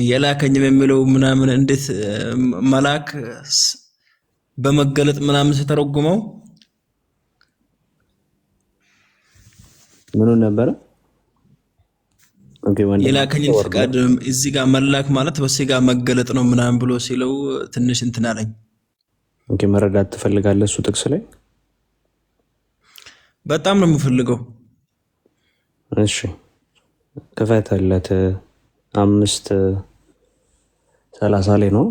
የላከኝም የሚለው ምናምን እንዴት መላክ በመገለጥ ምናምን ሲተረጉመው ምኑን ነበረ? Okay ወንድም የላከኝን ወርዶ ፍቃድ እዚህ ጋር መላክ ማለት በስጋ መገለጥ ነው ምናምን ብሎ ሲለው ትንሽ እንትን አለኝ። Okay፣ መረዳት ትፈልጋለህ? እሱ ጥቅስ ላይ በጣም ነው የምፈልገው። እሺ ክፈትለት። 5:30 ላይ ነው።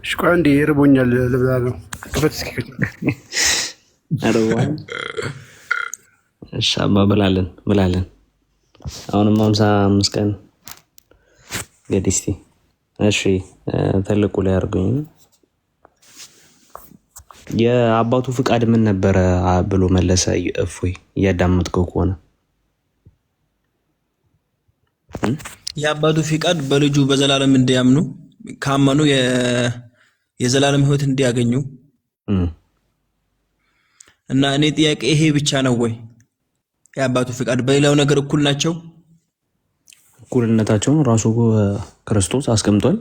እሺ ቆይ አንዴ ርቦኛል፣ ልብላ ነው። ክፈት እስኪ። ኧረ እሺ አባ ብላለን ብላለን። አሁንም 55 ቀን እንግዲህ እስቲ እሺ ትልቁ ላይ አድርጉኝ። የአባቱ ፍቃድ ምን ነበረ ብሎ መለሰ። እፎይ እያዳመጥከው ከሆነ የአባቱ ፍቃድ በልጁ በዘላለም እንዲያምኑ ካመኑ የዘላለም ሕይወት እንዲያገኙ እና እኔ ጥያቄ ይሄ ብቻ ነው ወይ የአባቱ ፍቃድ? በሌላው ነገር እኩል ናቸው? እኩልነታቸውን ራሱ ክርስቶስ አስቀምጧል።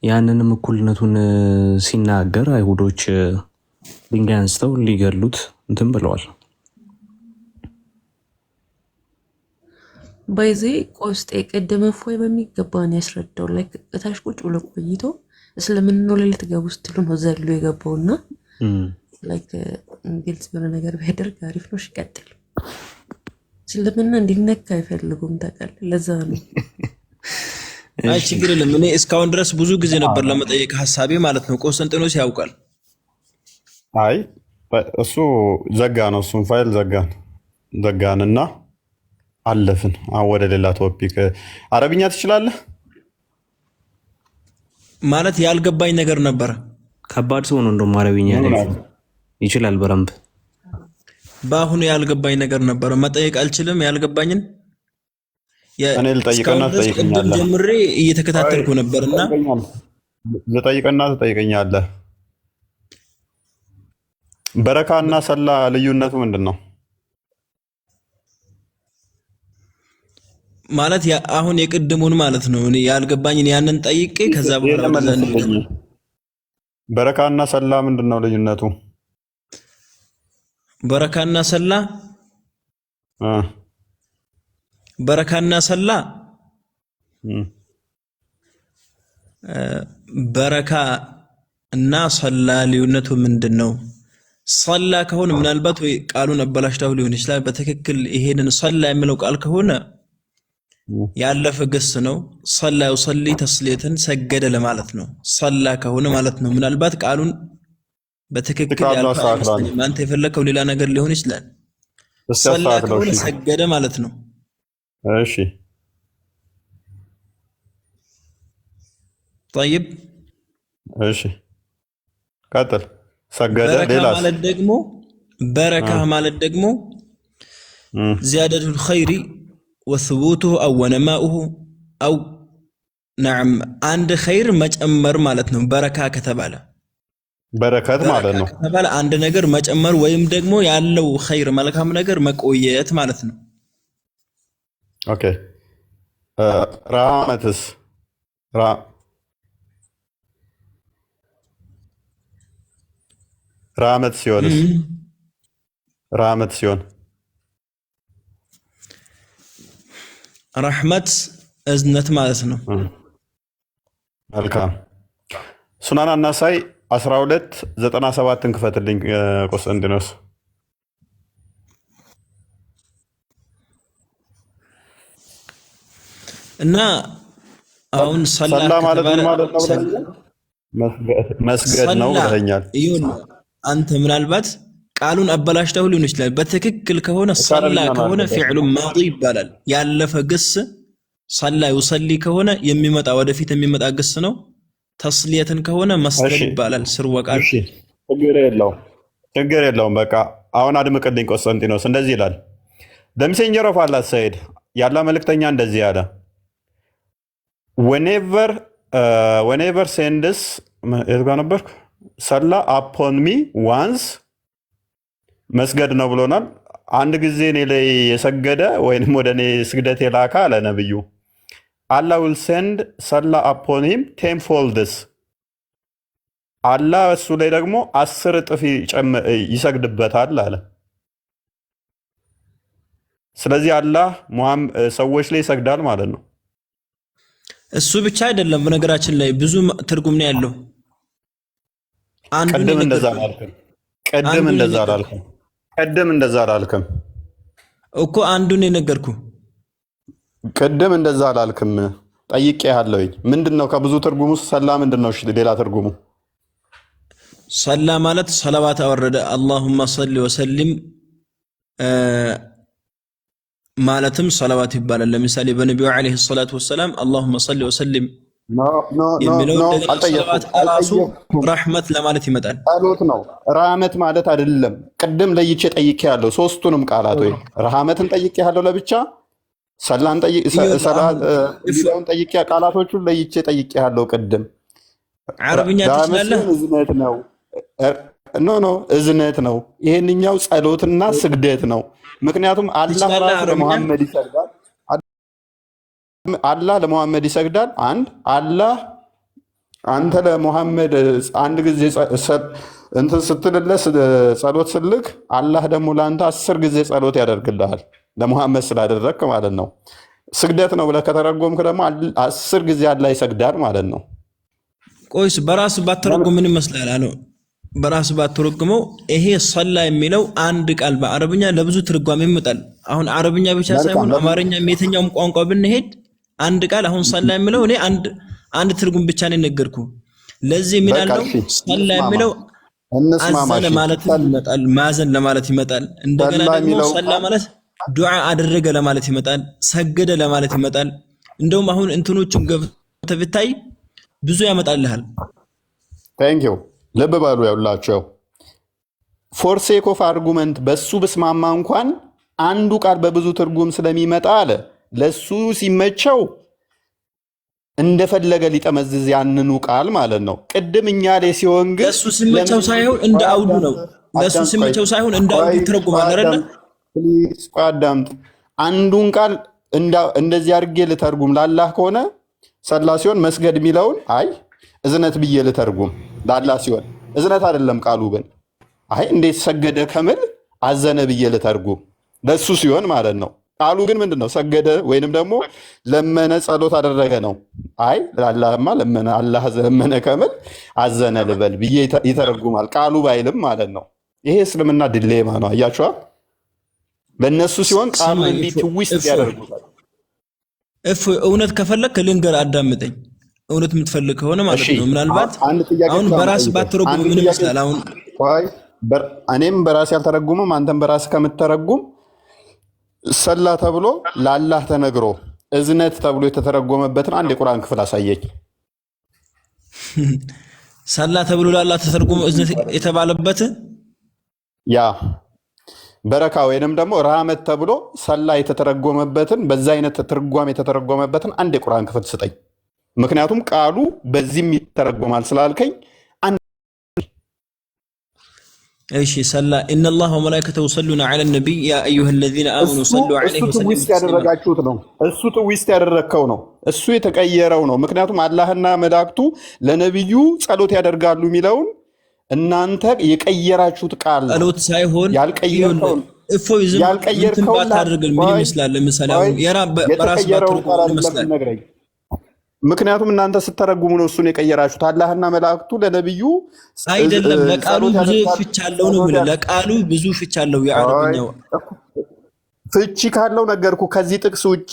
ያንንም እኩልነቱን ሲናገር አይሁዶች ድንጋይ አንስተው ሊገሉት እንትን ብለዋል። By the way ቆስጤ ቅድም እፎይ በሚገባ ነው ያስረዳው። Like እታች ቁጭ ብሎ ቆይቶ እስልምና ላይ ልትገቡ ስትሉ ነው ዘሎ የገባው እና like ግልጽ የሆነ ነገር ቢያደርግ አሪፍ ነው። እሺ ቀጥል። እስልምና እንዲነካ አይፈልጉም ታውቃለህ። ለዛ ነው። አይ ችግር የለም። እኔ እስካሁን ድረስ ብዙ ጊዜ ነበር ለመጠየቅ ሀሳቤ ማለት ነው። ቆስጠንጢኖስ ያውቃል። አይ እሱ ዘጋ ነው። እሱን ፋይል ዘጋን ዘጋንና አለፍን። አሁን ወደ ሌላ topic። አረብኛ ትችላለህ? ማለት ያልገባኝ ነገር ነበረ። ከባድ ሰው ነው እንደውም አረብኛ ላይ ይችላል በደንብ። በአሁኑ ያልገባኝ ነገር ነበረ። መጠየቅ አልችልም ያልገባኝን እኔ ልጠይቅና እስካሁን ድረስ ቅድም ትጠይቀኛለህ። ጀምሬ እየተከታተልኩ ነበር እና ልጠይቅና ትጠይቀኛለህ። በረካ እና ሰላ ልዩነቱ ምንድን ነው? ማለት አሁን የቅድሙን ማለት ነው እኔ ያልገባኝን ያንን ጠይቄ ከዛ በኋላ ወደዛ እንሄዳለን። በረካ እና ሰላ ምንድን ነው ልዩነቱ? በረካና ሰላ በረካና ሰላ በረካ እና ሰላ ልዩነቱ ምንድን ነው? ሰላ ከሆነ ምናልባት ወይ ቃሉን አበላሽታው ሊሆን ይችላል። በትክክል ይሄንን ሰላ የሚለው ቃል ከሆነ ያለፈ ግስ ነው። ሰላ ዩሰሊ ተስሊየትን ሰገደ ለማለት ነው። ሰላ ከሆነ ማለት ነው። ምናልባት ቃሉን በትክክል ቃሉን ያልኩ አስተካክላለሁ። አይመስለኝም። አንተ የፈለከው ሌላ ነገር ሊሆን ይችላል። እስኪ ሰላ አስተካክለው። ከሆነ እሺ ሰገደ ማለት ነው። እሺ ጠይብ እሺ ቀጥል። ሰገደ። በረካ ሌላስ? ማለት ደግሞ በረካ ማለት ደግሞ ዚያደቱል ኸይሪ ወስቡቱሁ አው ወነማኡሁ አው ነዓም አንድ ኸይር መጨመር ማለት ነው። በረካ ከተባለ በረከት ማለት በረካ ነው። ከተባለ አንድ ነገር መጨመር ወይም ደግሞ ያለው ኸይር መልካም ነገር መቆየት ማለት ነው። Okay ራመትስ? ራመት ሲሆንስ? ራመት ሲሆን ረሕመት እዝነት ማለት ነው። መልካም። ሱናን አናሳይ 1297ን ክፈትልኝ ቆስጠንጢኖስ። እና አሁን ሰላ ሰላ ማለት ምን ከተባለ ማለት ነው ብለኸኛል? መስገድ ነው ሰላ ብለኸኛል። ይሁን አንተ ምናልባት ቃሉን አበላሽተው ሊሆን ይችላል። በትክክል ከሆነ ሰላ አረብኛ ነው ከሆነ አልገባኝም። ፊዕሉ ማዲ ይባላል። ያለፈ ግስ ሰላ ዩሰሊ ከሆነ የሚመጣ ወደፊት የሚመጣ ግስ ነው። ተስሊየትን ከሆነ መስደር እሺ ይባላል። ስርወ ቃል እሺ፣ ችግር የለውም ችግር የለውም። በቃ አሁን አድምቅልኝ ቆስጠንጢኖስ። እንደዚህ ይላል the messenger of Allah said፣ ያላህ መልእክተኛ እንደዚህ አለ፣ whoever sends፣ የት ጋር ነበርኩ? ሰላ upon me once መስገድ ነው ብሎናል። አንድ ጊዜ እኔ ላይ የሰገደ ወይንም ወደ እኔ ስግደት የላከ አለ ነብዩ። Allah will send ሰላ upon him 10 folds፣ አላህ እሱ ላይ ደግሞ 10 እጥፍ ይሰግድበታል አለ። ስለዚህ አላህ ሰዎች ላይ ይሰግዳል ማለት ነው። እሱ ብቻ አይደለም። በነገራችን ላይ ብዙ ትርጉም ነው ያለው። አንዱን ቅድም እንደዛ የነገርኩህ አላልክም። ቅድም አንዱን እንደዛ የነገርኩህ አላልክም። ቅድም እንደዛ አላልክም። እኮ አንዱን የነገርኩህ። ቅድም እንደዛ አላልክም። ጠይቄሃለሁኝ። ምንድን ነው ከብዙ ትርጉም ውስጥ ሰላ ምንድን ነው? እሺ ሌላ ትርጉሙ። ሰላ ማለት ሰለዋት አወረደ። اللهم صل وسلم ማለትም ሰለዋት ይባላል። ለምሳሌ በነቢዩ عليه الصلاة والسلام اللهم صل وسلم No, no, no. የሚለው No. እንደገና አልጠየቅኩም። ሰለዋት ራሱ አልጠየቅኩም። ረሕመት ለማለት ይመጣል። ጸሎት ነው፣ ረሃመት ማለት አይደለም። ቅድም ለይቼ ጠይቄያለሁ ሶስቱንም ቃላት፣ ወይ ረሃመትን ጠይቄያለሁ ለብቻ፣ ሰላን ይኸውልህ ሰላ አሁን የሚለውን ጠይቄ፣ ቃላቶቹን ለይቼ ጠይቄያለሁ ቅድም። አረብኛ ረሃመት ትችላለህ? ሲሆን እዝነት ነው። No, no፣ እዝነት ነው። ይሄንኛው ጸሎትና ስግደት ነው። ምክንያቱም አላህ ትችላለህ ራሱ አረብኛ? ለመሐመድ ይሰግዳል። አላህ ለሙሐመድ ይሰግዳል። አንድ አላህ አንተ ለሙሐመድ አንድ ጊዜ እንትን ስትልለት ጸሎት ስልክ አላህ ደግሞ ለአንተ 10 ጊዜ ጸሎት ያደርግልሃል፣ ለሙሐመድ ስላደረግክ ማለት ነው። ስግደት ነው ብለህ ከተረጎምክ ደግሞ 10 ጊዜ አላህ ይሰግዳል ማለት ነው። ቆይስ በራስ ባተረጉም ምን ይመስላል አለው። በራስ ባተረጉመው ይሄ ሰላ የሚለው አንድ ቃል በአረብኛ ለብዙ ትርጓሜ ይመጣል። አሁን አረብኛ ብቻ ሳይሆን አማርኛ የትኛውም ቋንቋ ብንሄድ አንድ ቃል አሁን ሰላ የሚለው እኔ አንድ አንድ ትርጉም ብቻ ነው የነገርኩ። ለዚህ ምን በቃ አለው እሺ፣ ሰላ እንስማማ የሚለው እንስማማ። አዘነ እሺ ማለት ይመጣል፣ ማዘን ለማለት ይመጣል። እንደገና ሰላ ደግሞ የሚለው ሰላ ቃል ማለት ዱዓ አደረገ ለማለት ይመጣል፣ ሰገደ ለማለት ይመጣል። እንደውም አሁን እንትኖቹን ገብተህ ብታይ ብዙ ያመጣልሃል። Thank you። ልብ በሉ ያውላቸው፣ for sake of argument በሱ ብስማማ እንኳን አንዱ ቃል በብዙ ትርጉም ስለሚመጣ አለ፣ ለሱ ሲመቸው እንደፈለገ ሊጠመዝዝ ያንኑ ቃል ማለት ነው። ቅድም እኛ ላይ ሲሆን ግን ለሱ ሲመቸው ለምን ሳይሆን እንደ ቆይ አውዱ ነው። አዳምጥ፣ ለሱ አዳምጥ፣ ቆይ ሲመቸው ሳይሆን እንደ አውዱ ቆይ ቆይ ይተረጉማል አይደለ? አዳምጥ please፣ ቆይ አዳምጥ። አንዱን ቃል እንደዚህ አድርጌ ልተርጉም፣ ላላህ ከሆነ ሰላ ሲሆን መስገድ የሚለውን አይ እዝነት ብዬ ልተርጉም፣ ላላህ ሲሆን እዝነት አይደለም ቃሉ ግን አይ እንዴት ሰገደ ከምል አዘነ ብዬ ልተርጉም ለሱ ሲሆን ማለት ነው። ቃሉ ግን ምንድን ነው? ሰገደ ወይንም ደግሞ ለመነ፣ ጸሎት አደረገ ነው። አይ አላህማ ለመነ፣ አላህ ለመነ ከምል አዘነ ልበል ብዬ ይተረጉማል ቃሉ ባይልም ማለት ነው። ይሄ እስልምና dilemma ነው። አያችኋ? ለእነሱ ሲሆን ቃሉን ስማኝ እንዲህ እፎ twist እፎ ያደርጉታል። እፎ እውነት ከፈለክ ልንገር፣ አዳምጠኝ። እውነት የምትፈልግ ከሆነ ማለት እሺ ነው። ምናልባት አንድ ጥያቄ አሁን ብቻ ነው በራስ የምጠይቅህ። ባትተረጉም አንድ ምን ጥያቄ ይመስላል? አሁን ቆይ፣ እኔም በራሴ አልተረጉምም፣ አንተም በራስህ ከምትተረጉም ሰላ ተብሎ ለአላህ ተነግሮ እዝነት ተብሎ የተተረጎመበትን አንድ የቁርአን ክፍል አሳየኝ። ሰላ ተብሎ ለአላህ ተተርጉሞ እዝነት የተባለበት ያ በረካ ወይንም ደግሞ ረሃመት ተብሎ ሰላ የተተረጎመበትን፣ በዛ አይነት ትርጓሜ የተተረጎመበትን አንድ የቁርአን ክፍል ስጠኝ። ምክንያቱም ቃሉ በዚህም ይተረጎማል ስላልከኝ አንድ እሺ ሰላ إن الله وملائكته يصلون على النبي يا أيها الذين آمنوا እሱ صلوا እሱ عليه وسلموا twist تسليما። ያደረጋችሁት ነው። እሱ twist ያደረግከው ነው። እሱ የተቀየረው ነው። ምክንያቱም አላህና መላእክቱ ለነቢዩ ጸሎት ያደርጋሉ የሚለውን እናንተ የቀየራችሁት ቃል ነው። ጸሎት ሳይሆን ያልቀየርከውን እፎይ ዝም እንትን ያልቀየርከውን ባታደርግን ምን ቆይ ይመስላል? ለምሳሌ ቆይ አሁን በራስ የተቀየረውን ባትተረጉም ቃል ምን አይደለም ይመስላል? የምነግረኝ። ምክንያቱም እናንተ ስተረጉሙ ነው እሱን የቀየራችሁት። አላህና መላእክቱ ለነቢዩ አይደለም፣ ለቃሉ ጸሎት ብዙ ያደርጋሉ። ፍች አለው ነው ጸሎት የምልህ። ለቃሉ ብዙ ፍች አለው ቆይ የአረብኛው። ፍቺ ካለው ነገርኩ። ከዚህ ጥቅስ ውጪ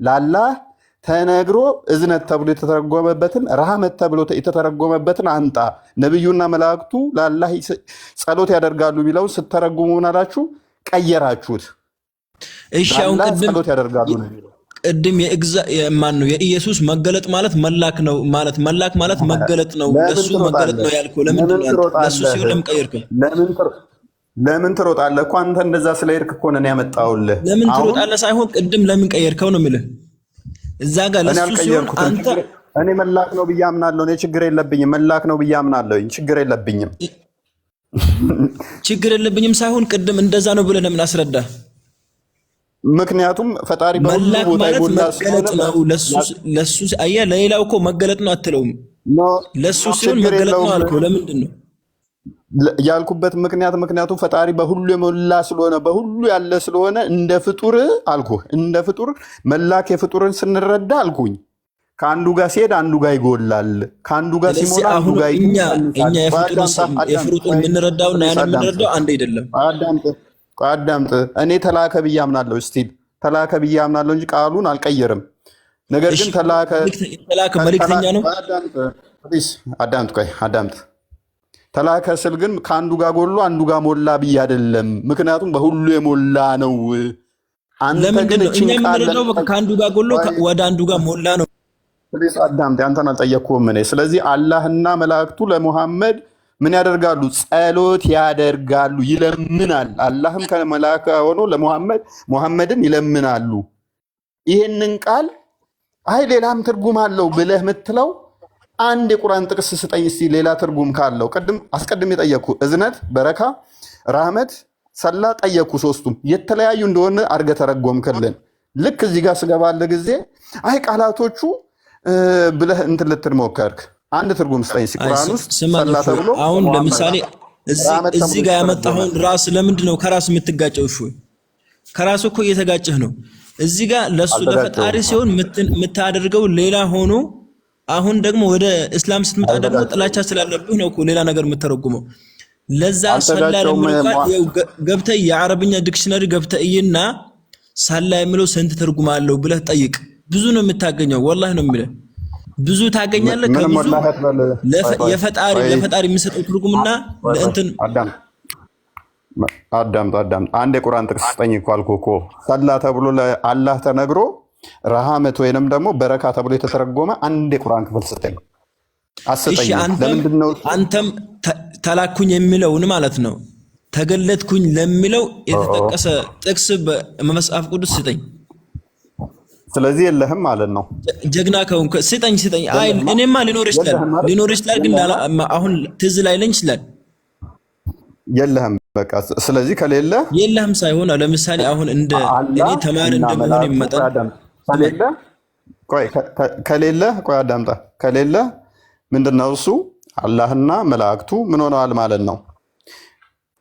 ለአላህ ተነግሮ እዝነት ተብሎ የተተረጎመበትን፣ ረሃመት ተብሎ የተተረጎመበትን አንጣ። ነቢዩና መላእክቱ ለአላህ ጸሎት ያደርጋሉ የሚለውን ስተረጉሙ ምን አላችሁ? ቀየራችሁት። እሺ አሁን ለአላህ ቅድም ጸሎት ያደርጋሉ ነው የሚለው። ቅድም የእግዛ የማን ነው የኢየሱስ መገለጥ ማለት መላክ ነው ማለት መላክ ማለት መገለጥ ነው፣ ለምን ለሱ መገለጥ ትሮጣለህ? ነው ያልከው ለምንድን ለምን ነው አንተ? ለሱ ትሮጣለህ? ሲሆን ለምን ቀየርከው? ለምን ትሮጣለህ? እኮ አንተ እንደዛ ስለሄድክ እኮ ነን ያመጣሁልህ። ለምን አሁን ትሮጣለህ ሳይሆን ቅድም ለምን ቀየርከው ነው የምልህ። እዛ ጋር እኔ ለሱ ሲሆን አልቀየርኩትም። አንተ ችግር እኔ መላክ ነው ብዬ አምናለሁ። እኔ ችግር የለብኝም። መላክ ነው ብዬ አምናለሁ። ችግር የለብኝም። ችግር የለብኝም ሳይሆን ቅድም እንደዛ ነው ብለህ ለምን አስረዳ? ምክንያቱም ፈጣሪ በሁሉ መላክ ቦታ ማለት የሞላ ስለሆነ መገለጥ ነው። ለሱ አየህ፣ ለሌላው እኮ መገለጥ ነው አትለውም። No፣ ለሱ ሲሆን ችግር መገለጥ ነው የለውም። አልከው። ለምንድን ነው? ያልኩበት ምክንያት ምክንያቱም ፈጣሪ በሁሉ የሞላ ስለሆነ፣ በሁሉ ያለ ስለሆነ እንደ ፍጡር አልኩህ። እንደ ፍጡር መላክ የፍጡርን ስንረዳ አልኩኝ ከአንዱ ጋር ሲሄድ አንዱ ጋር ይጎላል፣ ከአንዱ ጋር ስለዚህ ሲሞላ አንዱ አሁን ጋር እኛ እኛ ይቀንሳል። ቆይ የፍጡርን አዳምጥ፣ አዳምጥ፣ የፍጡርን ቆይ የምንረዳውና please ያን አዳምጥ፣ የምንረዳው አንድ አይደለም። አዳምጥ፣ ቆይ አዳምጥ። እኔ ተላከ ብዬ አምናለሁ፣ still ተላከ ብዬ አምናለሁ እንጂ ቃሉን አልቀየርም። ነገር እሺ ግን ተላከ የተላከ መልእክተኛ ነው። አዳምጥ፣ please አዳምጥ፣ ቆይ አዳምጥ። ተላከ ስል ግን ከአንዱ ጋር ጎሎ አንዱ ጋር ሞላ ብዬ አይደለም። ምክንያቱም በሁሉ የሞላ ነው። አንተ ግን ለምንድን ነው እችን እኛ ቃል የምንረዳው? በቃ ከአንዱ ጋር ጎሎ ወደ አንዱ ጋር ሞላ ነው። Please አዳምጥ፣ አንተን አልጠየቅኩህም እኔ። ስለዚህ አላህና መላእክቱ ለሙሐመድ ምን ያደርጋሉ? ጸሎት ያደርጋሉ፣ ይለምናል። አላህም ከመላእክት ጋር ሆኖ ለሙሐመድ ሙሐመድን ይለምናሉ። ይህንን ቃል አይ ሌላም ትርጉም አለው ብለህ የምትለው አንድ የቁርአን ጥቅስ ስጠኝ እስቲ፣ ሌላ ትርጉም ካለው። ቅድም አስቀድሜ የጠየቅኩ እዝነት፣ በረካ፣ ራህመት፣ ሰላ ጠየቅኩ። ሶስቱም የተለያዩ እንደሆነ አድርገህ ተረጎምክልን። ልክ እዚህ ጋር ስገባልህ ጊዜ አይ ቃላቶቹ ብለህ እንትን ልትል ሞከርክ። አንድ ትርጉም ስጠኝ እስቲ አይ ቁርአን ውስጥ ስማኝ ሰላ እፎይ፣ ተብሎ አሁን ለሙሐመድ ለምሳሌ እዚህ ራህመት ተብሎ እዚህ ጋር የተተረጎመ ያመጣኸውን ራስ ለምንድን ነው ከራስ የምትጋጨው? እፎይ ከራሱ እኮ እየተጋጨህ ነው። እዚህ ጋር ለሱ ለፈጣሪ አልተጋጨሁም። ሲሆን የምታደርገው ሌላ ሆኖ አሁን ደግሞ ወደ እስላም ስትመጣ ደግሞ አልተጋጨሁም። ጥላቻ ስላለብህ ነው እኮ ሌላ ነገር የምተረጉመው። ለዛ ሰላ አልተጋጨሁም። ለሚለው ቃል ይኸው ገብተህ የአረብኛ dictionary ገብተህ እይና ሰላ የሚለው ስንት ትርጉም አለው ብለህ ጠይቅ። ብዙ ነው የምታገኘው። ወላሂ ነው የሚልህ ብዙ ታገኛለህ። ምንም ከብዙ ወላሂ አትበል። ቆይ ቆይ የፈጣሪ ቆይ ለፈጣሪ የሚሰጠው ትርጉምና ቆይ ቆይ ለእንትን አዳምጥ አዳምጥ አዳምጥ። አንድ የቁርአን ጥቅስ ስጠኝ እኮ አልኩህ እኮ። ሰላ ተብሎ ለአላህ ተነግሮ ረሃመት ወይንም ደግሞ በረካ ተብሎ የተተረጎመ አንድ የቁርአን ክፍል ስጠኝ። እሺ አስጠኝም። አንተም ለምንድን ነው አንተም ተላኩኝ የሚለውን ማለት ነው ተገለጥኩኝ ለሚለው የተጠቀሰ ጥቅስ በመጽሐፍ ቅዱስ ስጠኝ። ስለዚህ የለህም ማለት ነው። ጀግና ከሆንክ ስጠኝ ስጠኝ። አይ የለህማ እኔማ ሊኖር ይችላል የለህም አይደል? ሊኖር ይችላል፣ ግን የለህማ አሁን ትዝ ላይለኝ ይችላል። የለህም በቃ። ስለዚህ ከሌለ የለህም ሳይሆን ለምሳሌ አሁን እንደ እኔ አላህ ተማሪ እና እንደመሆን መላእክቱ ቆይ መጠን አዳምጥ። ከሌለ ቆይ ከሌለ ቆይ አዳምጣ። ከሌለ ምንድን ነው እሱ አላህና መላእክቱ ምን ሆነዋል ማለት ነው?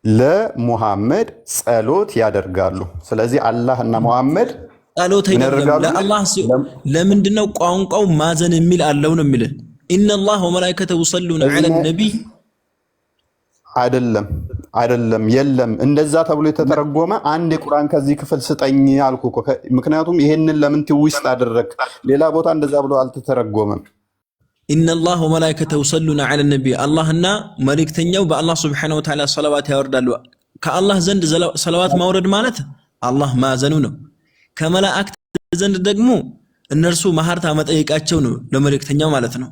ለሙሐመድ ጸሎት ያደርጋሉ። ስለዚህ አላህ እና ሙሐመድ ጸሎት ምን አይደለም ያደርጋሉ? ለአላህ ሲሆን ለምንድነው ቋንቋው ማዘን የሚል አለው ነው የሚልህ። إن الله وملائكته يصلون على እዝነ النبي። አይደለም አይደለም፣ የለም እንደዛ ተብሎ የተተረጎመ አንድ የቁርአን ከዚህ ክፍል ስጠኝ አልኩ እኮ። ምክንያቱም ይሄንን ለምን twist አደረግ? ሌላ ቦታ እንደዛ ብሎ አልተተረጎመም። إن الله وملائكته يصلون على النبي፣ አላህና መልእክተኛው በአላህ ስብሐነሁ ወተዓላ ሰለዋት ያወርዳሉ። ከአላህ ዘንድ ሰለዋት ማውረድ ማለት አላህ ማዘኑ ነው። ከመላእክት ዘንድ ደግሞ እነርሱ መሀርታ መጠየቃቸው ነው ለመልእክተኛው ማለት ነው።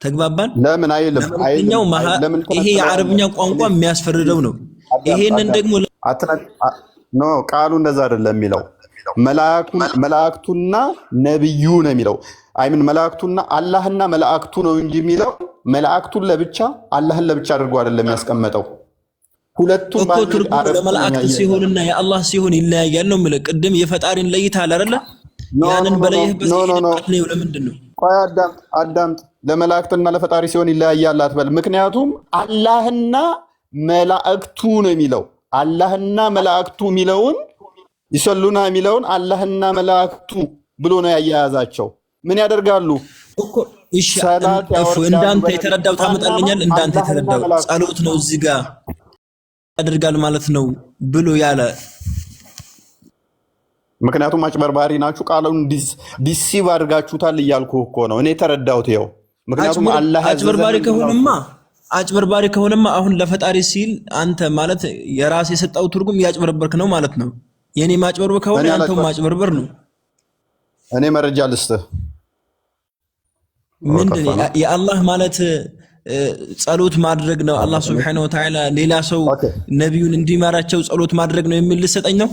ተግባባን? ለምን አይልም? አይልም። ለመልእክተኛው ለምን ይሄ ትነጥለዋለህ? የአረብኛ ቋንቋ የሚያስፈርደው ነው። አዳምጥ ይሄንን አዳምጥ። ደግሞ No፣ ቃሉ እንደዛ አይደለም የሚለው፣ መላእክቱና ነብዩ ነው የሚለው። I mean መላእክቱና አላህና መላእክቱ ነው እንጂ የሚለው መላእክቱን ለብቻ አላህን ለብቻ አድርጎ አይደለም ያስቀመጠው። ሁለቱም እኮ በአንድ ትርጉሙ አረፍት ነው ለመላእክት የሚያያይዘው። ሲሆንና የአላህ ሲሆን ይለያያል ነው የምልህ። ቅድም የፈጣሪን ለይተሃል አይደለ? No no ያንን no no በለየህበት no no ይሄንን no አትለየው። ለምንድን ነው? ቆይ አዳምጥ አዳምጥ። ለመላእክትና ለፈጣሪ ሲሆን ይለያያል አትበል። ምክንያቱም አላህና መላእክቱ ነው የሚለው። አላህና መላእክቱ የሚለውን يصلون የሚለውን አላህና መላእክቱ ብሎ ነው ያያያዛቸው። ምን ያደርጋሉ? እኮ እሺ ሰላት እፎ ያወርዳሉ እንዳንተ በነቢ የተረዳው ማናማ ታመጣልኛል። እንዳንተ አላህና የተረዳው መላእክቱ ጸሎት ነው እዚህ ጋር ያደርጋል ማለት ነው ብሎ ያለ ምክንያቱም አጭበርባሪ ናችሁ፣ ቃሉን deceive አድርጋችሁታል እያልኩ እኮ ነው እኔ የተረዳሁት ይኸው። ምክንያቱም አላህ አጭበርባሪ ያዘዘንን ከሆነማ አጭበርባሪ ከሆነማ አሁን ለፈጣሪ ሲል አንተ ማለት የራስ የሰጠው ትርጉም እያጭበረበርክ ነው ማለት ነው። የኔ ማጭበርበር ከሆነ እኔ ያንተው ማጭበርበር ነው። እኔ መረጃ ልስጥህ። ምንድን ጠፋ ነው። የአላህ ማለት ጸሎት ማድረግ ነው። አላህ ስብሐነሁ ወተዓላ ሌላ ሰው ነቢዩን እንዲመራቸው ጸሎት ማድረግ ነው የሚል ልሰጠኝ ነው?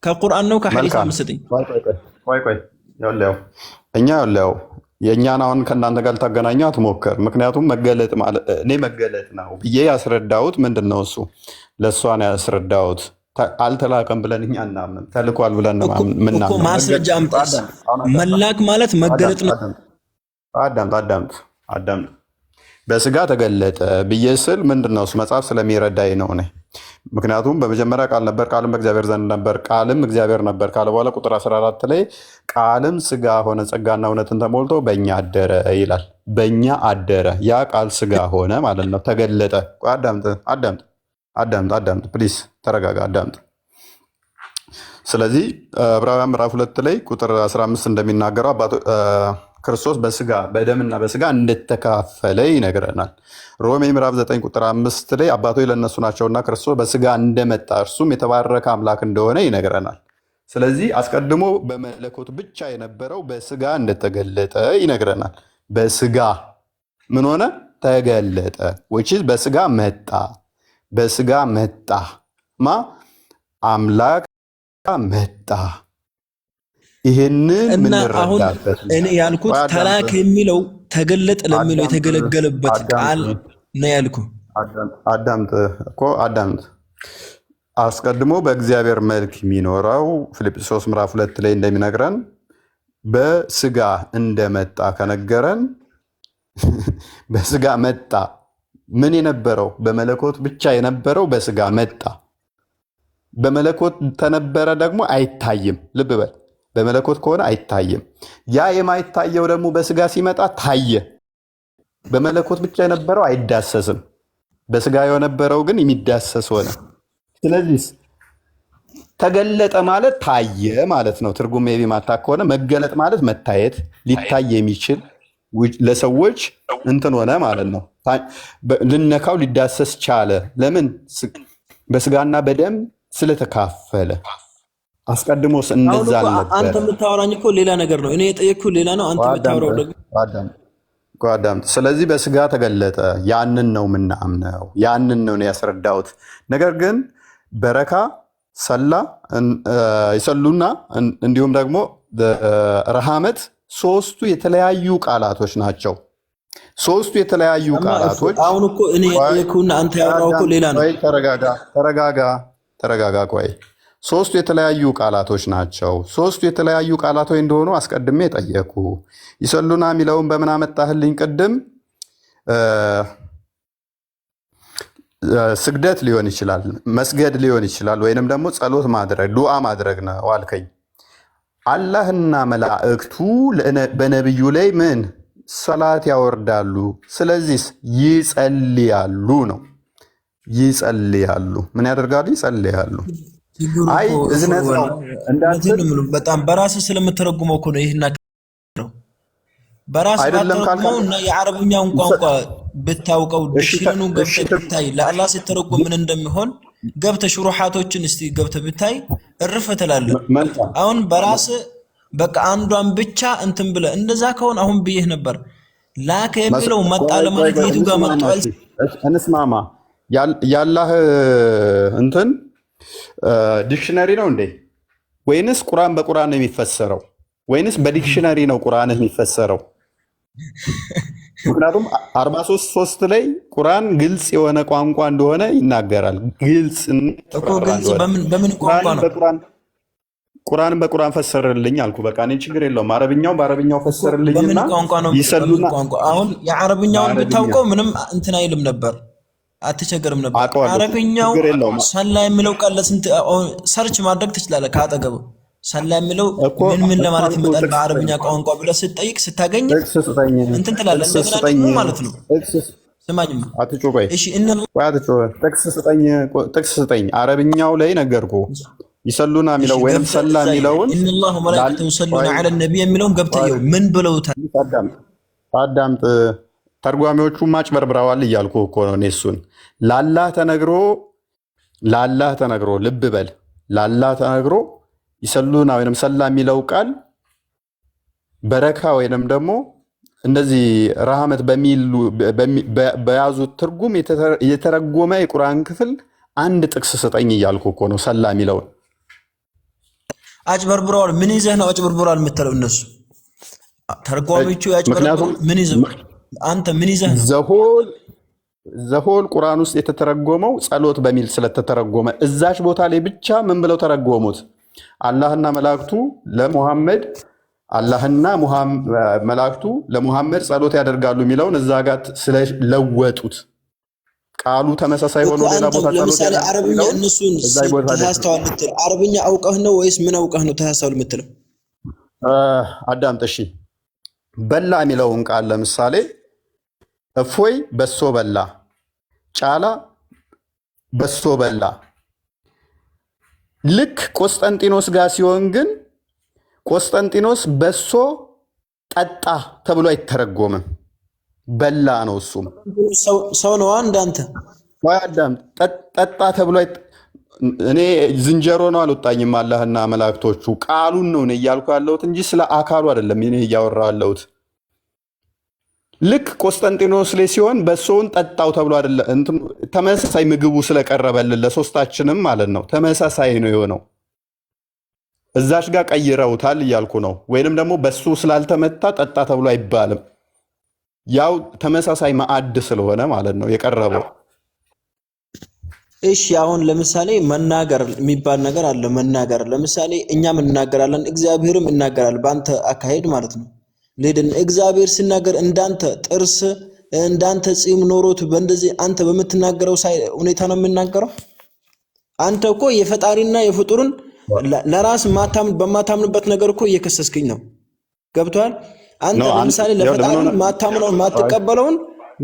ከቁርአን ነው ከሐዲስ ነው መልካም የምትሰጠኝ? ቆይ ቆይ ቆይ ቆይ ቆይ ይኸውልህ፣ እኛ ይኸውልህ የእኛን አሁን ከእናንተ ጋር ልታገናኘው አትሞክር። ምክንያቱም መገለጥ ማለት እኔ መገለጥ ነው ብዬ ያስረዳሁት ምንድን ነው እሱ ለእሷ ነው ያስረዳሁት። አልተላከም ብለን እኛ እናምንም። ተልኳል ብለን ነው እኮ እኮ ምናምነው። ማስረጃ አምጣስ። አዳምጥ፣ አሁን አዳምጥ፣ መላክ ማለት መገለጥ አዳምጥ፣ ነው። አዳምጥ፣ አዳምጥ፣ አዳምጥ፣ አዳምጥ። በስጋ ተገለጠ ብዬ ስል ምንድን ነው እሱ መጽሐፍ ስለሚረዳኝ ነው እኔ። ምክንያቱም በመጀመሪያ ቃል ነበር፣ ቃልም በእግዚአብሔር ዘንድ ነበር፣ ቃልም እግዚአብሔር ነበር ካለ በኋላ ቁጥር 14 ላይ ቃልም ስጋ ሆነ፣ ጸጋና እውነትን ተሞልቶ በእኛ አደረ ይላል። በእኛ አደረ፣ ያ ቃል ስጋ ሆነ ማለት ነው፣ ተገለጠ። ቆይ አዳምጥ፣ አዳምጥ፣ አዳምጥ፣ አዳምጥ፣ please ተረጋጋ፣ አዳምጥ። ስለዚህ ዕብራውያን ምዕራፍ 2 ላይ ቁጥር 15 እንደሚናገረው ክርስቶስ በስጋ በደምና በስጋ እንደተካፈለ ይነግረናል። ሮሜ ምዕራፍ 9 ቁጥር 5 ላይ አባቶች ለእነሱ ናቸውና ክርስቶስ በስጋ እንደመጣ እርሱም የተባረከ አምላክ እንደሆነ ይነግረናል። ስለዚህ አስቀድሞ በመለኮት ብቻ የነበረው በስጋ እንደተገለጠ ይነግረናል። በስጋ ምን ሆነ? ተገለጠ። which is በስጋ መጣ። በስጋ መጣ ማ አምላክ መጣ። ይህንን እና አሁን የምንረዳበት እኔ ያልኩት ቆይ አዳምጥ፣ ተላከ የሚለው ተገለጠ ለሚለው አዳምጥ፣ የተገለገለበት ቃል አዳምጥ፣ ነው ያልኩ። አዳምጥ እኮ አዳምጥ። አስቀድሞ በእግዚአብሔር መልክ የሚኖረው ፊልጵስዩስ ምዕራፍ 2 ላይ እንደሚነግረን በስጋ እንደመጣ ከነገረን በስጋ መጣ። ምን የነበረው በመለኮት ብቻ የነበረው በስጋ መጣ። በመለኮት ተነበረ ደግሞ አይታይም። ልብ በል፣ በመለኮት ከሆነ አይታይም። ያ የማይታየው ደግሞ በስጋ ሲመጣ ታየ። በመለኮት ብቻ የነበረው አይዳሰስም። በስጋ የነበረው ግን የሚዳሰስ ሆነ። ስለዚህ ተገለጠ ማለት ታየ ማለት ነው። ትርጉም maybe ማታ ከሆነ መገለጥ ማለት መታየት፣ ሊታይ የሚችል ለሰዎች እንትን ሆነ ማለት ነው። ልነካው ሊዳሰስ ቻለ። ለምን? በስጋና በደም ስለተካፈለ። አስቀድሞስ አሁን እንደዛ እኮ አንተ አልነበረ። የምታወራኝ እኮ ሌላ ነገር ነው። እኔ የጠየቅኩህ ሌላ ነው። አንተ የምታወራው ደግሞ አዳምጥ። ስለዚህ በስጋ ተገለጠ። ያንን ነው የምናምነው። ያንን ነው ያስረዳሁት። ነገር ግን በረካ ሰላ ይሰሉና እንዲሁም ደግሞ ረሃመት ሶስቱ የተለያዩ ቃላቶች ናቸው። ሶስቱ የተለያዩ ቃላቶች። አሁን እኮ እኔ የጠየቅኩህና አንተ ያወራው እኮ ሌላ ነው። ቆይ ተረጋጋ፣ ተረጋጋ፣ ተረጋጋ። ቆይ ሶስቱ የተለያዩ ቃላቶች ናቸው። ሶስቱ የተለያዩ ቃላቶች እንደሆኑ አስቀድሜ ጠየኩ። ይሰሉና የሚለውን በምን አመጣህልኝ? ቅድም ስግደት ሊሆን ይችላል፣ መስገድ ሊሆን ይችላል፣ ወይንም ደግሞ ጸሎት ማድረግ ዱዓ ማድረግ ነው አልከኝ። አላህና መላእክቱ በነቢዩ ላይ ምን ሰላት ያወርዳሉ። ስለዚህ ይጸልያሉ ነው። ይጸልያሉ። ምን ያደርጋሉ? ይጸልያሉ። ችግሩ አይ እኮ እዝነት ነው እንዳትል በጣም በራስህ ስለምተረጉመው እኮ ነው። ይህና ነው በራስህ አይደለም ካልክ ባተረጉመው እና የአረብኛውን ቋንቋ ብታውቀው dictionary ውን ገብተህ ብታይ ለአላህ ሲተረጎም ምን እንደሚሆን ገብተህ ሽሩሓቶችን እስቲ ገብተህ ብታይ እርፍ ትላለህ። መልካም አሁን በራስህ በቃ አንዷን ብቻ እንትን ብለህ እንደዛ ከሆነ አሁን ብዬህ ነበር ላከ የሚለው መጣ ለማለት የቱ ጋር መጥቷል? እንስማማ። ያላህ እንትን dictionary ነው እንዴ? ወይንስ ቁርአን በቁርአን ነው የሚፈሰረው? ወይንስ በ dictionary ነው ቁርአንህ የሚፈሰረው? ምክንያቱም 43:3 ላይ ቁርአን ግልጽ የሆነ ቋንቋ እንደሆነ ይናገራል። ግልጽ እኮ ግልጽ በምን ቋንቋ ነው? ቁርአንን በቁርአን ፈሰርልኝ አልኩ። በቃ እኔ ችግር የለውም። አረብኛው በአረብኛው በምን ፈሰርልኝና ቋንቋ ነው? በምን ይሰሉና ቋንቋ? አሁን የአረብኛውን በአረብኛ ብታውቀው ምንም እንትን አይልም ነበር፣ አትቸገርም ነበር። አውቀዋለሁ። አረብኛው ችግር የለውም ሰላ የሚለው ቃል ለስንት search ማድረግ ትችላለህ። ከአጠገቡ ሰላ የሚለው እኮ ምን ምን ለማለት እኮ ይመጣል ጥቅስ በአረብኛ ስጠኝ፣ ቋንቋ ብለህ ስትጠይቅ ስታገኝ ጥቅስ ስጠኝ፣ እንትን ትላለህ። ጥቅስ እንደገና ስጠኝ፣ ደግሞ ማለት ነው ጥቅስ ስማኝማ፣ አትጩህ፣ ቆይ እሺ እነ ቆይ አትጩህ። ጥቅስ ስጠኝ፣ ጥቅስ ስጠኝ። አረብኛው ላይ ነገርኩህ። ይሰሉና እሺ የሚለው ወይንም ገብተህ ሰላ እዛ የሚለውን إن الله وملائكته يصلون ቆይ على النبي የሚለውን ገብተህ ቆይ የው ምን ብለውታል? አዳምጥ አዳምጥ። ተርጓሚዎቹ ማጭበርብረዋል እያልኩ እኮ ነው። እኔ እሱን ላላህ ተነግሮ ላላህ ተነግሮ ልብ በል ላላህ ተነግሮ ይሰሉና ወይንም ሰላ የሚለው ቃል በረካ ወይንም ደግሞ እነዚህ ረሃመት በሚሉ በያዙት ትርጉም የተረጎመ የቁርአን ክፍል አንድ ጥቅስ ስጠኝ እያልኩ እኮ ነው። ሰላ የሚለውን አጭበርብረዋል። ምን ይዘህ ነው አጭበርብረዋል የምትለው? እነሱ ተርጓሚዎቹ ምክንያቱም ያጭበረብሩት ምን ይዘህ አንተ ምን ይዘህ ነው? the whole The whole ቁርአን ውስጥ የተተረጎመው ጸሎት በሚል ስለተተረጎመ እዛች ቦታ ላይ ብቻ ምን ብለው ተረጎሙት? አላህና መላእክቱ ለሙሐመድ አላህና መላእክቱ ለሙሐመድ ጸሎት ያደርጋሉ የሚለውን እዛ ጋር ስለለወጡት ቃሉ ተመሳሳይ እኮ ሆኖ ሌላ አንተ ቦታ ጸሎት ለምሳሌ ያደርጋሉ አረብኛ የሚለውን እነሱን እዛ ቦታ ላይ ተሳስተዋል ልትል አረብኛ አውቀህ ነው ወይስ ምን አውቀህ ነው ተሳስተዋል የምትለው? አዳምጥ እሺ። በላ የሚለውን ቃል ለምሳሌ እፎይ በሶ በላ፣ ጫላ በሶ በላ። ልክ ቆስጠንጢኖስ ጋር ሲሆን ግን ቆስጠንጢኖስ በሶ ጠጣ ተብሎ አይተረጎምም። በላ ነው እሱም። ሰው ነዋ እንዳንተ። ቆይ አዳምጥ። ጠጣ ተብሎ እኔ ዝንጀሮ ነው አልወጣኝም። አላህና መላእክቶቹ ቃሉን ነው እኔ እያልኩ ያለሁት እንጂ ስለ አካሉ አይደለም እኔ እያወራ ያለሁት። ልክ ቆስጠንጢኖስ ላይ ሲሆን በሶውን ጠጣው ተብሎ አይደለም። እንትኑ ተመሳሳይ ምግቡ ስለቀረበልን ለሶስታችንም ማለት ነው ተመሳሳይ ነው የሆነው። እዛች ጋር ቀይረውታል እያልኩ ነው። ወይንም ደግሞ በሱ ስላልተመታ ጠጣ ተብሎ አይባልም። ያው ተመሳሳይ ማዕድ ስለሆነ ማለት ነው የቀረበው። እሺ አሁን ለምሳሌ መናገር የሚባል ነገር አለ። መናገር ለምሳሌ እኛም እናገራለን፣ እግዚአብሔርም ይናገራል። በአንተ አካሄድ ማለት ነው። ልሂድን እግዚአብሔር ሲናገር እንዳንተ ጥርስ እንዳንተ ጺም ኖሮት በእንደዚህ አንተ በምትናገረው ሁኔታ ነው የሚናገረው። አንተ እኮ የፈጣሪና የፍጡርን ለራስ በማታምንበት ነገር እኮ እየከሰስክኝ ነው። ገብቶሃል? አንተ ነው ለምሳሌ ይኸውልህ ምን ለፈጣሪ ሆነ ማታምነውን ማትቀበለውን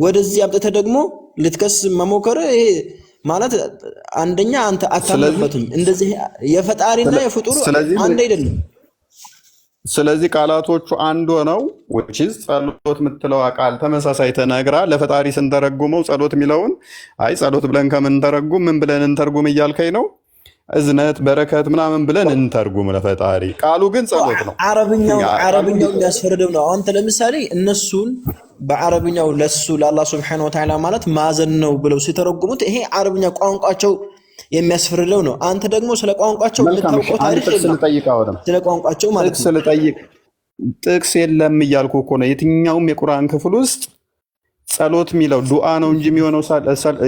ወደዚህ አምጥተህ ደግሞ ልትከስ መሞከር ይሄ ማለት አንደኛ አንተ ስለዚህ አታምንበትም። እንደዚህ የፈጣሪና የፍጡር ስለዚህ አንድ አይደለም። ስለዚህ ቃላቶቹ አንድ ሆነው which is ጸሎት የምትለው ቃል ተመሳሳይ ተነግራ ለፈጣሪ ስንተረጉመው ጸሎት የሚለውን አይ ጸሎት ብለን ከምንተረጉም ምን ብለን እንተርጉም እያልከኝ ነው? እዝነት፣ በረከት ምናምን ብለን እንተርጉም ለፈጣሪ። ቃሉ ግን ጸሎት ነው። አረብኛውን ቃሉ አረብኛው የሚያስፈርደው ነው። አንተ ለምሳሌ እነሱን በአረብኛው ለሱ ለአላህ ሱብሓነሁ ወተዓላ ማለት ማዘን ነው ብለው ሲተረጉሙት ይሄ አረብኛ ቋንቋቸው የሚያስፈርደው ነው። አንተ ደግሞ ስለ ቋንቋቸው መልካም። እሺ የምታውቀው አንድ ታሪክ ጥቅስ የለም። ልጠይቅ። አሁንም ስለ ቋንቋቸው ማለት ጥቅስ ነው። ልጠይቅ። ጥቅስ የለም እያልኩ እኮ ነው። የትኛውም የቁርአን ክፍል ውስጥ ጸሎት የሚለው ዱዓ ነው እንጂ የሚሆነው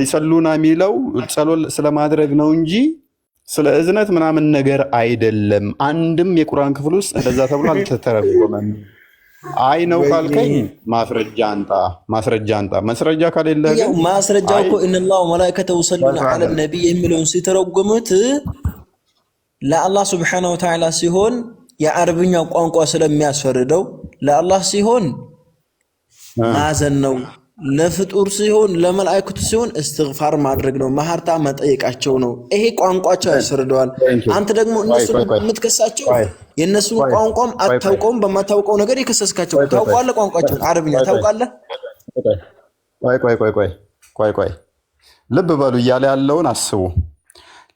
ይሰሉና የሚለው ጸሎት ስለማድረግ ነው እንጂ ስለ እዝነት ምናምን ነገር አይደለም። አንድም የቁርአን ክፍል ውስጥ እንደዛ ተብሎ አልተተረጎመም። አይ ነው ካልከኝ ማስረጃ አምጣ፣ ማስረጃ አምጣ። ማስረጃ ከሌለህ ያው ግን ማስረጃው አይ እኮ إن الله وملائكته يصلون على النبي የሚለውን ሲተረጉሙት ለአላህ ስብሐነሁ ወተዓላ ሲሆን የአረብኛው ቋንቋ ስለሚያስፈርደው ለአላህ ሲሆን ማዘን ነው። ለፍጡር ሲሆን ለመላእክቱ ሲሆን እስትግፋር ማድረግ ነው፣ መሀርታ መጠየቃቸው ነው። ይሄ ቋንቋቸው ያስፈርደዋል። አንተ ደግሞ እነሱን የምትከሳቸው የእነሱን ቋንቋም አታውቀውም። በማታውቀው ነገር የከሰስካቸው ታውቀዋለህ። ቋንቋቸውን አረብኛ ታውቃለህ። ቆይ ቆይ ቆይ ቆይ ቆይ ቆይ ልብ በሉ እያለ ያለውን አስቡ።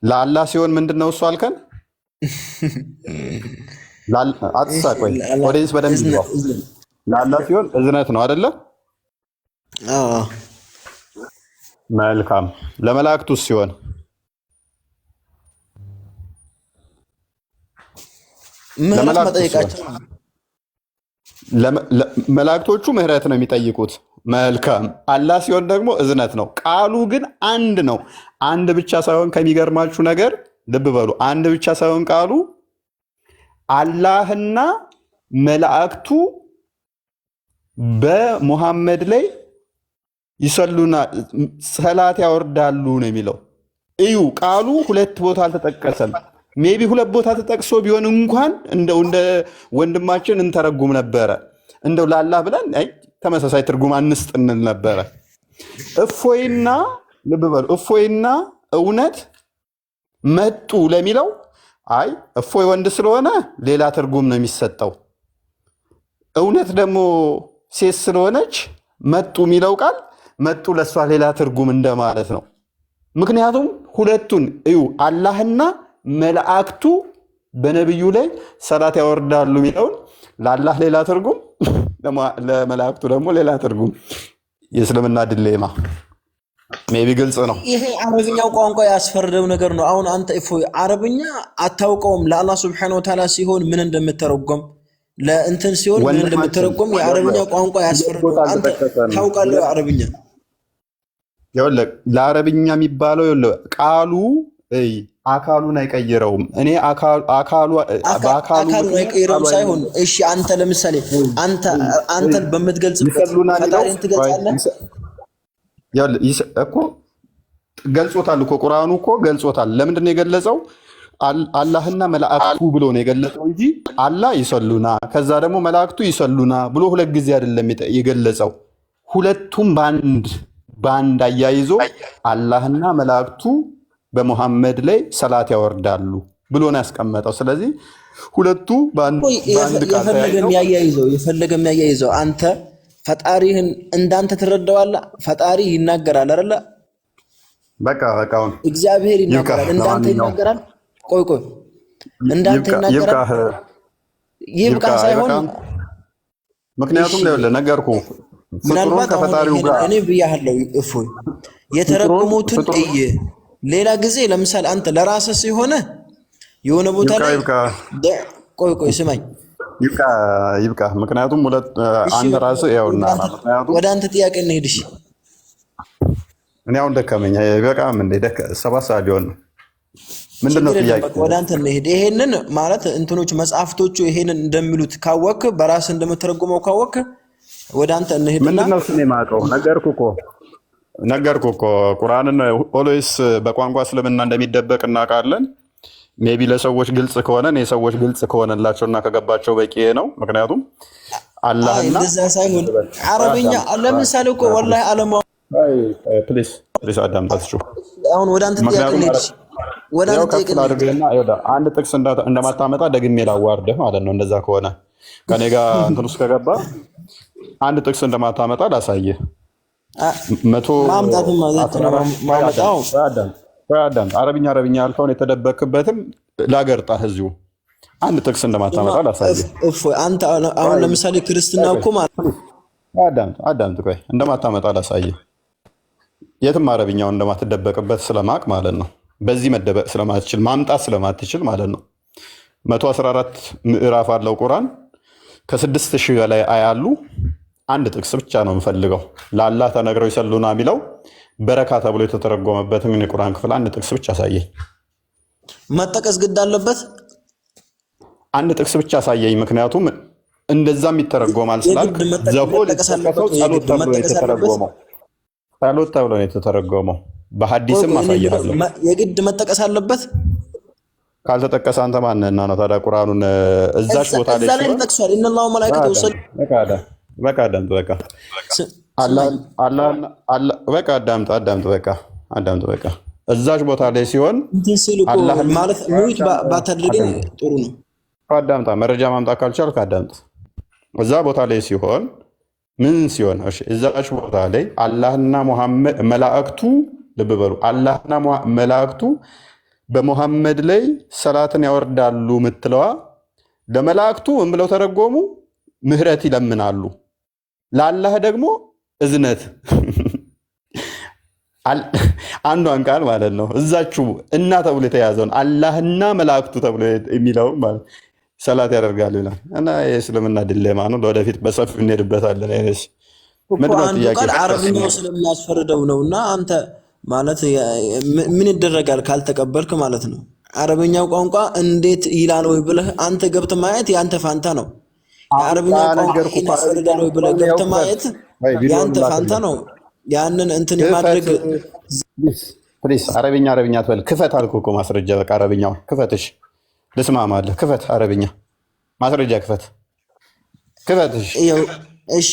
ለአላህ ሲሆን ምንድን ነው እሱ አልከን? አትሳቅ። ቆይ audience በደንብ ይግባው። ለአላህ ሲሆን እዝነት ነው አይደለ? መልካም። ለመላእክቱ ሲሆን ምህረት ለመላእክቱ ሲሆን መጠየቃቸው ነው። መላእክቶቹ ምህረት ነው የሚጠይቁት። መልካም። አላህ ሲሆን ደግሞ እዝነት ነው። ቃሉ ግን አንድ ነው። አንድ ብቻ ሳይሆን ከሚገርማችሁ ነገር ልብ በሉ፣ አንድ ብቻ ሳይሆን ቃሉ አላህና መላእክቱ በሙሐመድ ላይ ይሰሉና ሰላት ያወርዳሉ ነው የሚለው። እዩ፣ ቃሉ ሁለት ቦታ አልተጠቀሰም። Maybe ሁለት ቦታ ተጠቅሶ ቢሆን እንኳን እንደው እንደ ወንድማችን እንተረጉም ነበረ። እንደው ላላህ ብለን አይ ተመሳሳይ ትርጉም አንስጥ እንል ነበረ። እፎይና ልብ በሉ፣ እፎይና እውነት መጡ ለሚለው አይ እፎይ ወንድ ስለሆነ ሌላ ትርጉም ነው የሚሰጠው። እውነት ደግሞ ሴት ስለሆነች መጡ የሚለው ቃል መጡ ለእሷ ሌላ ትርጉም እንደማለት ነው። ምክንያቱም ሁለቱን እዩ፣ አላህና መላእክቱ በነቢዩ ላይ ሰላት ያወርዳሉ የሚለውን ለአላህ ሌላ ትርጉም፣ ለመላእክቱ ደግሞ ሌላ ትርጉም። የእስልምና dilemma maybe ግልጽ ነው። ይሄ አረብኛው ቋንቋ ያስፈረደው ነገር ነው። አሁን አንተ እፎይ አረብኛ አታውቀውም። ለአላህ ስብሐነሁ ወተዓላ ሲሆን ምን እንደምተረጎም ለእንትን ሲሆን ምን ወንድማችን እንደምተረጎም የአረብኛ ቋንቋ ሁለት ያስፈረደው ቦታ አንተ አልተጠቀሰም። ታውቃለህ። አረብኛ ይኸውልህ ለአረብኛ የሚባለው ይኸውልህ ቃሉ እይ አካሉን አይቀይረውም። እኔ አካሉ በአካሉ አካሉን ምክንያት ቃሉ አይቀይረውም ሳይሆን፣ እሺ አንተ ለምሳሌ አንተ አንተን በምትገልጽበት يصلون የሚለው ፈጣሪን ትገልጻለህ። ይኸውልህ እኮ ገልጾታል እኮ፣ ቁርአኑ እኮ ገልጾታል። ለምንድን ነው የገለጸው? አላህና መላእክቱ ብሎ ነው የገለጸው እንጂ አላህ يصلون ከዛ ደግሞ መላእክቱ يصلون ብሎ ሁለት ጊዜ አይደለም የገለጸው። ሁለቱም በአንድ በአንድ አያይዞ አላህና መላእክቱ በሙሐመድ ላይ ሰላት ያወርዳሉ ብሎ ነው ያስቀመጠው። ስለዚህ ሁለቱ በአንድ ቆይ በአንድ ቃል የፈለገ ተያይዘው የሚያያይዘው የፈለገ የሚያያይዘው አንተ ፈጣሪህን እንዳንተ ትረዳዋለህ። ፈጣሪ ይናገራል አይደለ? በቃ በቃ አሁን እግዚአብሔር ይብቃ። ይናገራል፣ እንዳንተ ለማንኛውም ይናገራል። ቆይ ቆይ፣ እንዳንተ ይብቃ ይብቃ ይናገራል። ይብቃ ይብቃ። ሳይሆን አይበቃም። ምክንያቱም እሺ ይኸውልህ ነገርኩህ፣ ፍጡሩን ምናልባት አሁን ከፈጣሪው ይሄንን ጋር እኔ ብያለሁ እፎይ ፍጡሩን የተረጎሙትን ፍጡሩን እይ። ሌላ ጊዜ ለምሳሌ አንተ ለራስህ ሲሆነ የሆነ ቦታ ይብቃ ላይ ይብቃ ቆይ ቆይ ስማኝ ይብቃ ይብቃ። ምክንያቱም ሁለት እሺ፣ አንድ ራስህ ያውና ወደ አንተ ምክንያቱም ወደ አንተ ጥያቄ እንሂድ። እሺ እኔ አሁን ደከመኝ። በቃም እንደ 7 ሰዓት ሊሆን ነው። ምንድን ነው ችግር የለም። ጥያቄ? በቃ ወደ አንተ እንሂድ። ይሄንን ማለት እንትኖች መጽሐፍቶቹ ይሄንን እንደሚሉት ካወክ፣ በራስህ እንደምተረጉመው ካወክ ወደ አንተ እንሂድና ምንድን ነው እሱን የማውቀው? ነገርኩህ እኮ ቁርአንን always በቋንቋ እስልምና እንደሚደበቅ እናውቃለን። Maybe ለሰዎች ግልጽ ከሆነ እኔ ሰዎች ግልጽ ከሆነላቸው እና ከገባቸው በቂ ነው። ምክንያቱም አይ አላህና እንደዛ ሳይሆን አረብኛ ለምሳሌ እኮ ወላሂ አለማ Please please አዳምጣችሁ። አሁን ወደ አንተ ጥያቄ ምክንያቱም እንሂድ። እሺ ወደ ያው አንተ ከፍ ጥያቄ እንሂድ። ላድርግህና ይኸውልህ አንድ ጥቅስ እንደማታመጣ ደግሜ ላዋርድህ ማለት ነው። እንደዛ ከሆነ ከኔ ጋር እንትን ውስጥ ከገባ አንድ ጥቅስ እንደማታመጣ ላሳየህ። መቶ ማምጣትም ማለት አስራ ነው አራት ማመጣው ቆይ አዳምጥ። አረብኛ አረብኛ ያልከውን የተደበክበትን ላገርጣህ እዚሁ አንድ ጥቅስ እንደማታመጣ ላሳየህ። እፎይ አንተ አሁን ለምሳሌ ክርስትና እኮ ማለት አዳምጥ አዳምጥ፣ ቆይ እንደማታመጣ ላሳየህ። የትም አረብኛውን እንደማትደበቅበት ስለማቅ ማለት ነው። በዚህ መደበቅ ስለማትችል፣ ማምጣት ስለማትችል ማለት ነው። 114 ምዕራፍ አለው ቁርአን፣ ከ6,000 በላይ አያሉ። አንድ ጥቅስ ብቻ ነው የምፈልገው። ለአላህ ተነግረው يصلون የሚለው በረካ ተብሎ የተተረጎመበትን የቁርአን ክፍል አንድ ጥቅስ ብቻ አሳየኝ። መጠቀስ ግድ አለበት። አንድ ጥቅስ ብቻ አሳየኝ። ምክንያቱም እንደዛም ይተረጎማል ስላልክ የግድ the whole መጠቀስ አለበት የተጠቀሰው ወይ? ጸሎት የግድ ተብሎ ነው መጠቀስ አለበት። የተተረጎመው። ጸሎት ተብሎ ነው የተተረጎመው። በሐዲስም ቆይ ቆይ፣ እኔ የምለው አሳይሃለሁ። የግድ መጠቀስ አለበት። ካልተጠቀሰ አንተ ማንህና ነው ታዲያ ቁርአኑን እዛች ቦታ ላይ እዛ ላይ ሲሆን ተጠቅሷል። إن الله وملائكته يصلون በቃ አዳምጥ፣ በቃ በቃ አዳምጥ፣ አዳምጥ፣ በቃ አዳምጥ፣ በቃ እዛች ቦታ ላይ ሲሆን እንትን ሲል እኮ አላህና ማለት mute ባታደርገኝ ጥሩ ነው። አዳምጣ፣ መረጃ ማምጣት ካልቻልክ አዳምጥ። እዛ ቦታ ላይ ሲሆን ምን ሲሆን፣ እሺ፣ እዛች ቦታ ላይ አላህና ሙሐመድ መላእክቱ፣ ልብ በሉ፣ አላህና መላእክቱ በሙሐመድ ላይ ሰላትን ያወርዳሉ ምትለዋ ለመላእክቱ ምን ብለው ተረጎሙ? ምህረት ይለምናሉ። ለአላህ ደግሞ እዝነት። አንዷን ቃል ማለት ነው። እዛችሁ እና ተብሎ የተያዘውን አላህና መላእክቱ ተብሎ የሚለው ማለት ሰላት ያደርጋሉ ይላል። እና የእስልምና dilemma ነው። ለወደፊት በሰፊው እንሄድበታለን። አይነስ እኮ ምንድነው አንዱ ጥያቄ? ቃል አረብኛው ስለሚያስፈርደው ነው። እና አንተ ማለት ምን ይደረጋል ካልተቀበልክ ማለት ነው። አረብኛው ቋንቋ እንዴት ይላል ወይ ብለህ አንተ ገብተህ ማየት የአንተ ፋንታ ነው። የአረብኛው ቋንቋ ነገርኩህ ይሄን እኮ ያስፈርዳል ወይ ብለህ ገብተህ ማየት ቪዲዮውን የአንተ ፋንታ ላክልህ። ነው። ያንን እንትን ክፈት የማድረግ Please please፣ አረብኛ አረብኛ አትበል። ክፈት አልኩህ እኮ ማስረጃ። በቃ አረብኛውን ክፈትሽ፣ ልስማማለህ። ክፈት፣ አረብኛ ማስረጃ ክፈት፣ ክፈትሽ። ይኸው፣ እሺ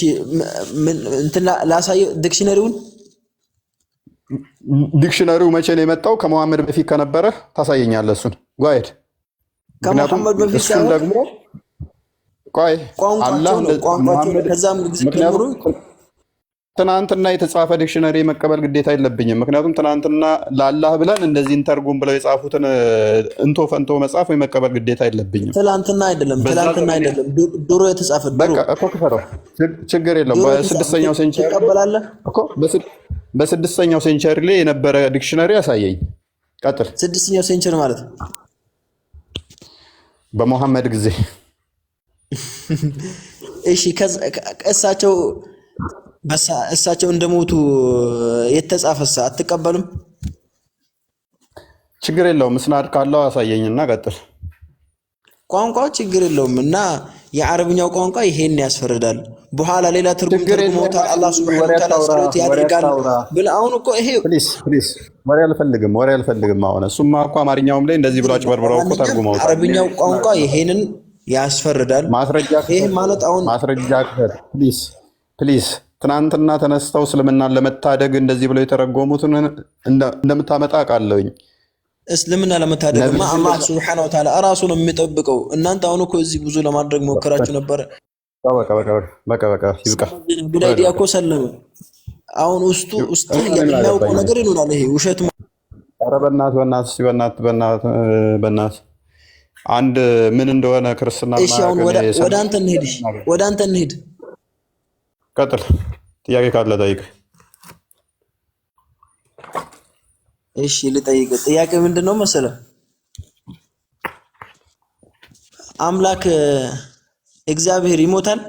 ምን እንትን ላሳየው dictionary ውን። Dictionary ው መቼ ነው የመጣው? ከመሐመድ በፊት ከነበረ ታሳየኛለህ። እሱን go ahead። ምክንያቱም ከመሐመድ በፊት እሱን ሳይሆን ደግሞ ቆይ አላህ ቋንቋቸው ነው ቋንቋቸው ነው። መሐመድ ከዛም ጊዜ ምክንያቱም ጀምሮ ትናንትና የተጻፈ dictionary መቀበል ግዴታ የለብኝም። ምክንያቱም ትናንትና ለአላህ ብለን እንደዚህ እንተርጉም ብለው የጻፉትን እንቶ ፈንቶ መጻፍ ወይ መቀበል ግዴታ የለብኝም። ትላንትና አይደለም፣ በዛ ትላንትና ዘመን አይደለም፣ ድሮ የተጻፈ ድሮ በቃ እኮ ክፈተው፣ ችግር የለውም። ድሮ የተጻፈ በስድስተኛው century ትቀበላለህ? እኮ በስድስተኛው century ላይ የነበረ dictionary ያሳየኝ። ቀጥል። ስድስተኛው century ማለት ነው። በሙሐመድ ጊዜ። እሺ እሳቸው እሳቸው እንደሞቱ የተጻፈሳ አትቀበሉም? ችግር የለውም። እስናድ ካለው አሳየኝና ቀጥል። ቋንቋው ችግር የለውም እና የአረብኛው ቋንቋ ይሄን ያስፈርዳል። በኋላ ሌላ ትርጉም ችግር የለውም። ተርጉመውታል። አላህ ሱብሓነሁ ወሬ ወተዓላ አታውራ፣ ጸሎት ወሬ ያደርጋል አታውራ። ብለህ አሁን እኮ ይሄ Please, please፣ ወሬ አልፈልግም፣ ወሬ አልፈልግም። አሁን እሱማ እኮ አማርኛውም ላይ እንደዚህ ብሎ አጭበርብረው እኮ ለማንኛውም ተርጉመውታል። አረብኛው ቋንቋ ይሄንን ያስፈርዳል። ማስረጃ ይህ ክፈት፣ ማለት አሁን ማስረጃ ክፈት please, please። ትናንትና ተነስተው እስልምናን ለመታደግ እንደዚህ ብለው የተረጎሙትን እንደምታመጣ አውቃለሁኝ። እስልምና ለመታደግማ ነብዩ አላህ ሱብሓነሁ ወተዓላ እራሱ ነው የሚጠብቀው። እናንተ አሁን እኮ እዚህ ብዙ ለማድረግ ሞከራችሁ ነበረ። በቃ በቃ በቃ በቃ ይብቃ። Good idea እኮ ሰለመ። አሁን ውስጡ ውስጥ እኔ ምን የሚያውቀው አገባኝ? ነገር ይኖራል። ይሄ ውሸት ኧረ በእናትህ፣ በእናትህ፣ እስኪ በእናትህ፣ በእናትህ፣ በእናትህ፣ አንድ ምን እንደሆነ ክርስትና እሺ፣ አሁን የማያውቅ እኔ ወደ አንተ እንሂድ። እሺ፣ ወደ አንተ እንሂድ። ቀጥል። ጥያቄ ካለ ጠይቅ። እሺ፣ ልጠይቅ። ጥያቄ ምንድን ነው መሰለህ? አምላክ እግዚአብሔር ይሞታል?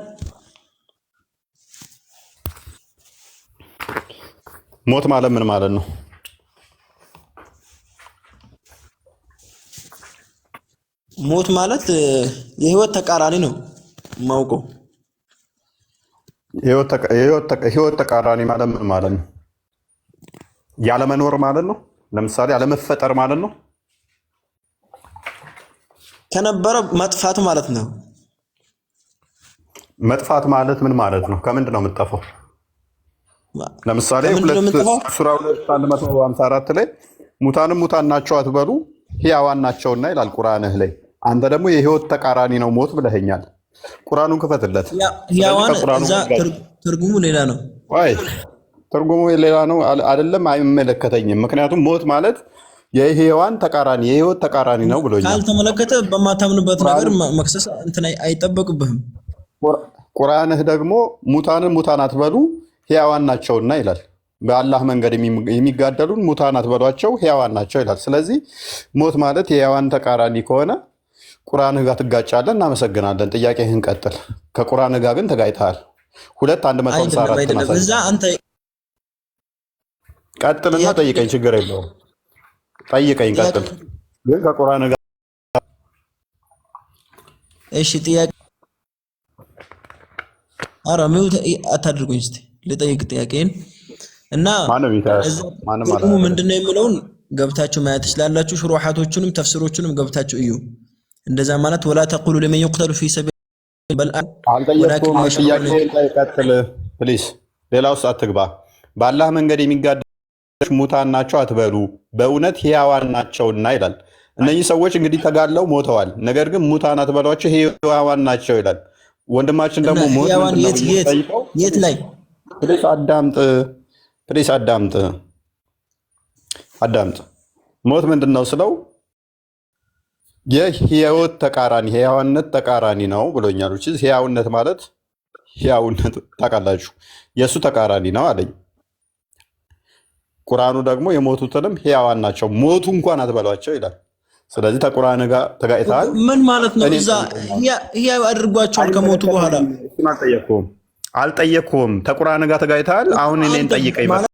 ሞት ማለት ምን ማለት ነው? ሞት ማለት የህይወት ተቃራኒ ነው ማውቀው። የህይወት ተቃራኒ ማለት ምን ማለት ነው? ያለመኖር ማለት ነው። ለምሳሌ ያለመፈጠር ማለት ነው። ከነበረ መጥፋት ማለት ነው። መጥፋት ማለት ምን ማለት ነው? ከምንድን ነው የምትጠፋው? ለምሳሌ ከምንድን ነው ሁለት የምንጠፋው? ሱራ 2 154 ላይ ሙታንም ሙታን ናቸው አትበሉ ሕያዋን ናቸውና ይላል ቁርአንህ ላይ። አንተ ደግሞ የህይወት ተቃራኒ ነው ሞት ብለኸኛል። ቁርአኑን ክፈትለት። ስለዚህ ሕያዋን ከቁርአኑ እዛ ጋር ትርጉሙ ሌላ ነው። ወይ ትርጉሙ ሌላ ነው አይደለም፣ አይመለከተኝም። ምክንያቱም ሞት ማለት የሕያዋን ተቃራኒ የህይወት ተቃራኒ ነው ብሎኛል። ካልተመለከተ በማታምንበት ነገር መክሰስ እንትን አይጠበቅብህም። ቁርአንህ ደግሞ ሙታንን ሙታን አትበሉ ሕያዋን ናቸውና ይላል። በአላህ መንገድ የሚጋደሉን ሙታን አትበሏቸው ሕያዋን ናቸው ይላል። ስለዚህ ሞት ማለት የሕያዋን ተቃራኒ ከሆነ ቁርአንህ ጋር ትጋጫለህ። እናመሰግናለን። ጥያቄህን ቀጥል። ከቁርአንህ ጋር ግን ተጋጭተሃል። ሁለት አንድ መቶ ሀምሳ አይደለም አራትን አይደለም። አሳይ። እዛ አንተ ቀጥልና ጥያቄ ጠይቀኝ፣ ችግር የለውም። ጠይቀኝ፣ ጥያቄ ቀጥል። ግን ከቁርአን ጋር እሺ፣ ጥያቄ ኧረ mute አታድርጉኝ እስኪ ልጠይቅ ጥያቄን እና ማንም እዛ ማንም ትርጉሙ አላደረገም። ምንድነው የሚለውን ገብታችሁ ማየት ትችላላችሁ። ሽሩሓቶቹንም ተፍሲሮቹንም ገብታችሁ እዩ። እንደዛ ማለት ولا تقولوا لمن يقتل في سبيل بل ولكن አልጠየቅኩም። لا تشعرون። ጥያቄን ቀጥል please። ሌላ ውስጥ አትግባ። በአላህ መንገድ የሚጋደሉ ሙታን ናቸው አትበሉ፣ በእውነት ሕያዋን ናቸውና ይላል። እነኚህ ሰዎች እንግዲህ ተጋድለው ሞተዋል። ነገር ግን ሙታን አትበሏቸው፣ ሕያዋን ናቸው ይላል። ወንድማችን እና ደግሞ ሞት ሕያዋን ምንድን ነው የት ብዬ የት ስጠይቀው የት ላይ Please አዳምጥ፣ please አዳምጥ፣ አዳምጥ። ሞት ምንድን ነው ስለው የህይወት ተቃራኒ ህያዋነት ተቃራኒ ነው ብሎኛል። which is ህያውነት ማለት ህያውነት ታውቃላችሁ፣ የእሱ ተቃራኒ ነው አለኝ። ቁርአኑ ደግሞ የሞቱትንም ህያዋን ናቸው ሞቱ እንኳን አትበሏቸው ይላል። ስለዚህ ተቁርአን ጋር ተጋጭተሃል። ምን ማለት ነው? እኔ እዛ ህያው አድርጓቸዋል ከሞቱ በኋላ እሱን አልጠየቅኩም፣ አልጠየቅኩም። ተቁርአን ጋር ተጋጭተሃል። እኮ አሁን እኔን አንተ ጠይቀኝ። ማለት